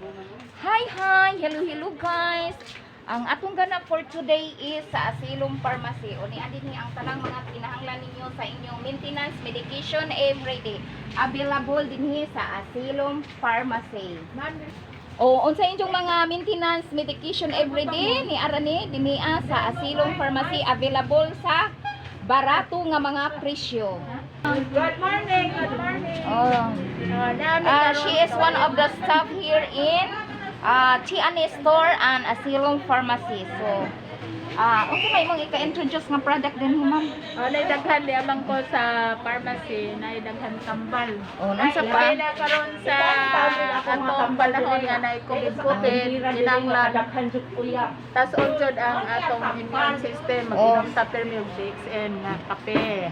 Hi, hi! Hello, hello, guys! Ang atong ganap for today is sa Asylum Pharmacy. O niya din ang tanang mga kinahanglan ninyo sa inyong maintenance medication every day. Available dinhi sa Asylum Pharmacy. O unsa inyong mga maintenance medication everyday ni arani dinhi sa Asylum Pharmacy, available sa barato nga mga presyo. Good morning, good morning. Oh. Oh, nami She is one of the staff here in Tiani Store and Asylum Pharmacy. So, unsa may imong ika-introduce nga product din ma'am? Oh, nay daghan di amang ko sa pharmacy, nay daghan tambal. Oh, unsa pa? Labi na karon sa atong panahon nga nay COVID COVID, kinahanglan tas jud ang atong immune system, mag-inom ta permi og DXN nga kape.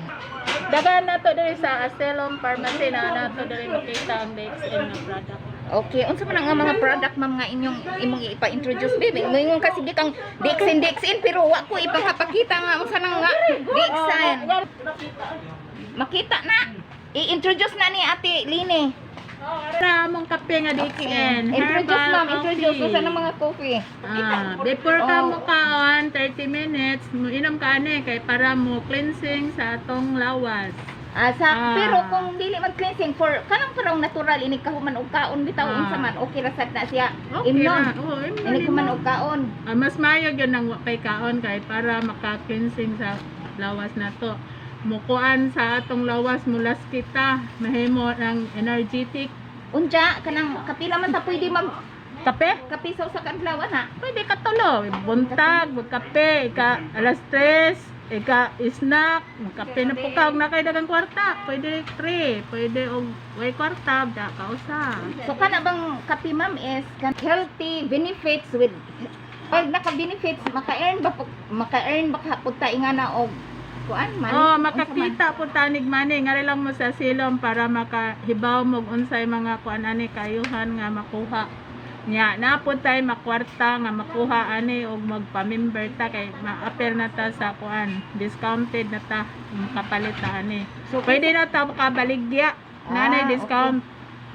Daghan nato diri sa Asylum Pharmacy na nato diri makita ang DXN nga product. Okay, unsa man ang mga product, ma'am, nga inyong imong ipa-introduce, baby? Moingon kasi di kang DXN DXN pero wa ko ipangapakita nga unsa nang nga DXN. Makita na. I-introduce na ni Ate Lini. Ra among kape nga DXN. Introduce, herbal ma'am, introduce coffee. unsa nang mga coffee. Ah, before ka Oh. mo kaon, 30 minutes, mo inom ka ani kay para mo cleansing sa atong lawas. Ah, sa pero kung dili man cleansing for kanang parang natural, inig ka human og kaon bitaw, unsa man, okay ra sad na siya. Okay Imnon. na. Oo, imnon. Inig human Imnon. og kaon. Ah, mas maayo gyud nang wa kay kaon kay para maka-cleansing sa lawas nato. Mukuan sa atong lawas, mulas kita, mahimo ng energetic. Unja kanang kapila man ta pwede mag Kape? kape sa usa ka adlaw ana? Pwede katulo, buntag, magkape, ika alas 3, ika snack, magkape na po ka, og naa kay dagang kwarta, pwede 3, pwede og way kwarta, da ka usa. So kana bang kape, ma'am, is healthy benefits with pag naka benefits, maka-earn ba ka pud ta ingana og kuan man? Oh, Unsa man? makakita po tanig money, ngari lang mo sa silom para makahibaw mo og unsay mga kuan ani kayuhan nga makuha. Nya, na po tay makwarta nga makuha ani og magpa-member ta kay ma-apply na ta sa kuan, discounted na ta makapalit ta ani. So Pwede na ta makabaligya. Nanay discount.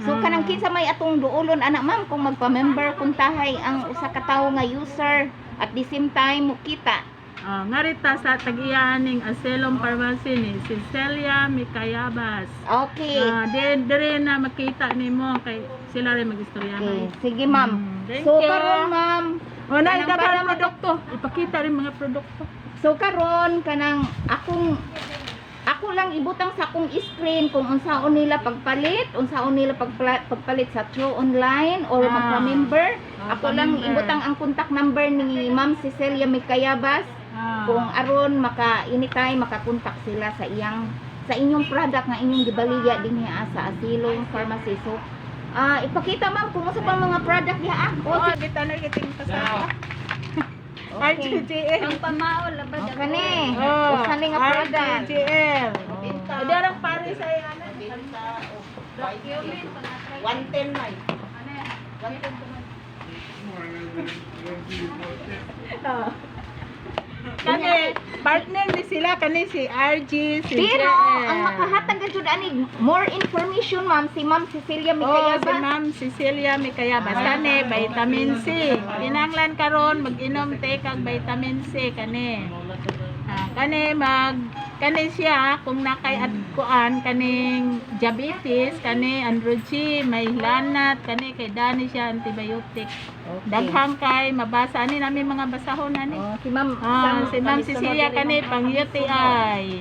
So kanang kinsa may atong duolon ana, ma'am, kung magpa-member kung tahay ang usa ka tawo nga user at the same time mukita? Ah, ngarita sa tag-iya ning Asylum Pharmacy ni Cecilia Mikayabas. Okay. Ah, din dire na makita nimo kay sila rin magistorya. Okay. Sige, ma'am. Thank So you. karon, ma'am, O na kanang ika para produkto. Ipakita rin mga produkto. So karon kanang akong ako lang ibutang sa akong screen kung unsaon nila pagpalit, unsaon nila pagpalit sa through online or magpa-member. Ako lang pa-member. ibutang ang contact number ni Ma'am Cecilia Mikayabas kung aron maka anytime makakontak sila sa iyang sa inyong product nga inyong gibaligya dinhi sa Asylum Pharmacy. So ipakita, ma'am, kung unsa pang mga product diha ah. Oh, Oh, kita na kiting kasama. Okay. RGGL. Ang pamaol, labad. Oh, kani. Oh, Usa ni nga product. RGGL. Oh. Darang pare sa ano. 110 na eh. Kani partner ni sila kani si RG, si Pero JL. ang makahatag jud ani more information, ma'am, si Ma'am Cecilia Oh, si Mikayabas. Ma'am Cecilia Mikayabas. Kani vitamin C. Kinahanglan karon mag-inom te kag vitamin C kani. Ah, kani mag kani siya kung nakay at kuan kaning diabetes, kani androgy, may lanat kani kay dani siya antibiotic. Daghang kay mabasa ani namin mga basahon ani. Oh, si Ma'am Ah, si Ma'am Cecilia kani pang UTI.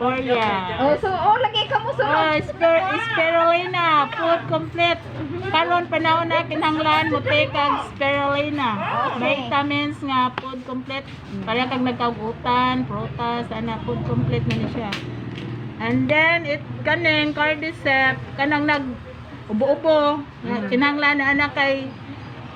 Korea. Oh, so oh lagi ka mo sunod. Oh, spirulina, food complete. Karon panahon na kinahanglan mo take ang spirulina. Vitamins nga food complete. Para kag nagkaugutan, prutas, ana food complete na ni siya. And then it kaning cordyceps, kanang nag ubo-ubo, nga kinahanglan na ana kay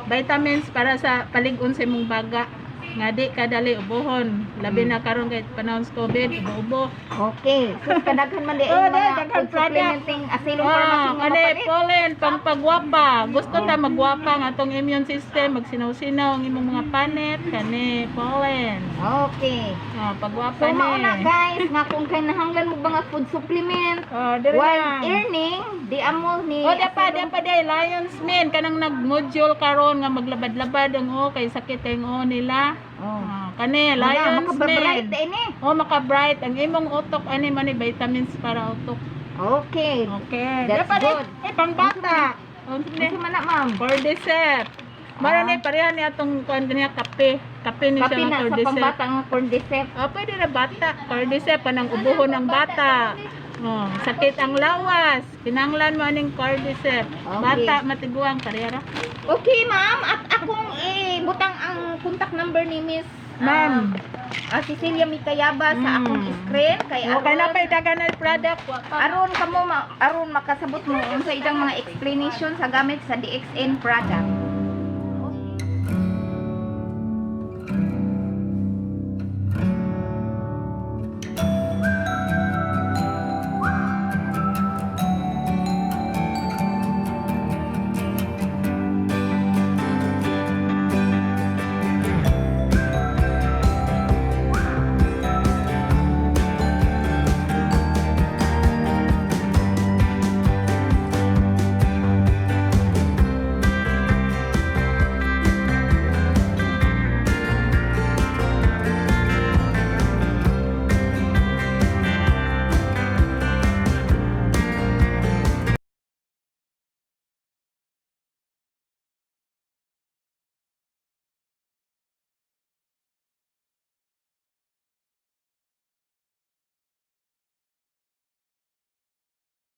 vitamins para sa palig-on sa imong baga. Nga di kadali ubohon. Labi na karon kay panahon sa COVID, ubo-ubo. Okay. Sus, kadaghan man di Oh, ang di, mga daghan food supplementing Asylum Pharmacy Ah, nga kani mapalit. pollen pangpagwapa. Gusto ta magwapa ang atong immune system, magsinaw-sinaw ang imong mga panit, kani pollen. Okay. Oh, pagwapa So ni. mauna, guys, nga kung kinahanglan mo ba nga food supplement Oh, diri while lang. earning, di amo ni Oh, di pa di Lions Mane kanang nag-module karon nga maglabad-labad ang oh kay sakit ang oh nila. Oh. Oh, kani Wala, Lions makabright Mane. ini. Oh, maka-bright ang imong utok ani man ni vitamins para utok. Okay. Okay. That's Di pa di. good. Eh, pangbata. Oh, Unsa man na, ma'am? Cordyceps. Mara Ah. ni pareha ni atong kuan niya kape. Kape ni Kape siya na nga sa cordyceps. pambata nga cordyceps. Oh, pwede na bata. Cordyceps panang ubuhon ng bata. Oh, sakit ang lawas. Kinanglan mo aning cordyceps. Okay. Bata matiguang pareha ra. Okay, ma'am. At akong ibutang ang contact number ni Miss Ma'am. Cecilia Mikayaba sa akong screen kay Okay na aron pa dagan na product. Wa pa. Aron kamo aron makasabot mo unsa ilang mga explanation sa gamit sa DXN product.